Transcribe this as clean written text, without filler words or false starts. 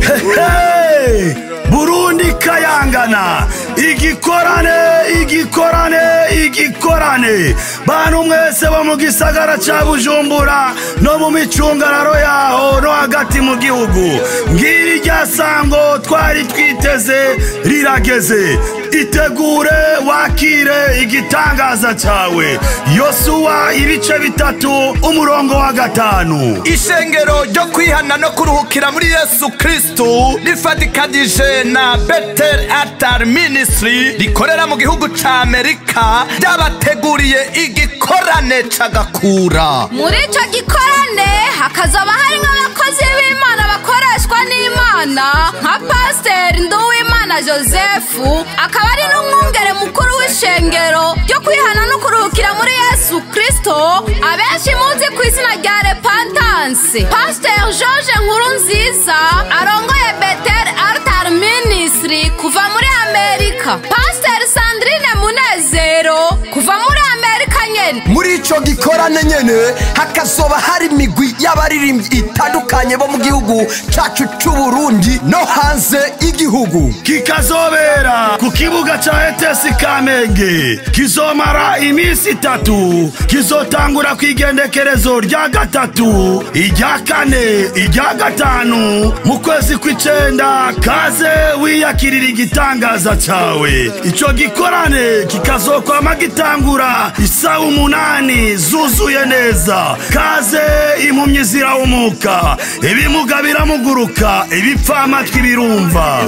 Hey! Burundi kayangana igikorane igikorane igikorane bantu mwese bo mu gisagara ca Bujumbura no mu micungararo yaho no hagati mu gihugu, ngiri rya sango twari twiteze rirageze. Itegure wakire igitangaza cawe. Yosuwa ibice 3 umurongo wa 5. Ishengero ryo kwihana no kuruhukira muri Yesu Kristo rifatikanije na Bethel Altar Ministry rikorera mu gihugu ca Amerika ryabateguriye igikorane c'agakura. Muri ico gikorane hakazaba harimwo abakozi b'Imana bakoreshwa n'Imana nka Pasteur Nduwimana Joseph, akaba ari n'umwungere mukuru w'ishengero ryo kwihana no kuruhukira muri Yesu Kristo, abenshi muzi ku izina rya Repentance. Pasteur George Nkurunziza arongoye Bethel Altar Ministry kuva muri Amerika. Pasteur Sandrine Munezero kuva muri Amerika nyene. Muri ico gikorane nyene hakazoba hari imigwi y'abaririmbyi itandukanye bo mu gihugu cacu c'u Burundi no hanze y'igihugu. Kikazobera ku kibuga ca ETS Kamenge, kizomara iminsi 3, kizotangura kwigendekerezo rya 3, irya 4, irya 5 mu kwezi kw'icenda. Kaze wiyakirira igitangaza cawe. Ico gikorane kikazokwama gitangura isaha 8 zuzuye neza. Kaze impumyi zirahumuka, ibimuga biramuguruka, ibipfamatwi birumva.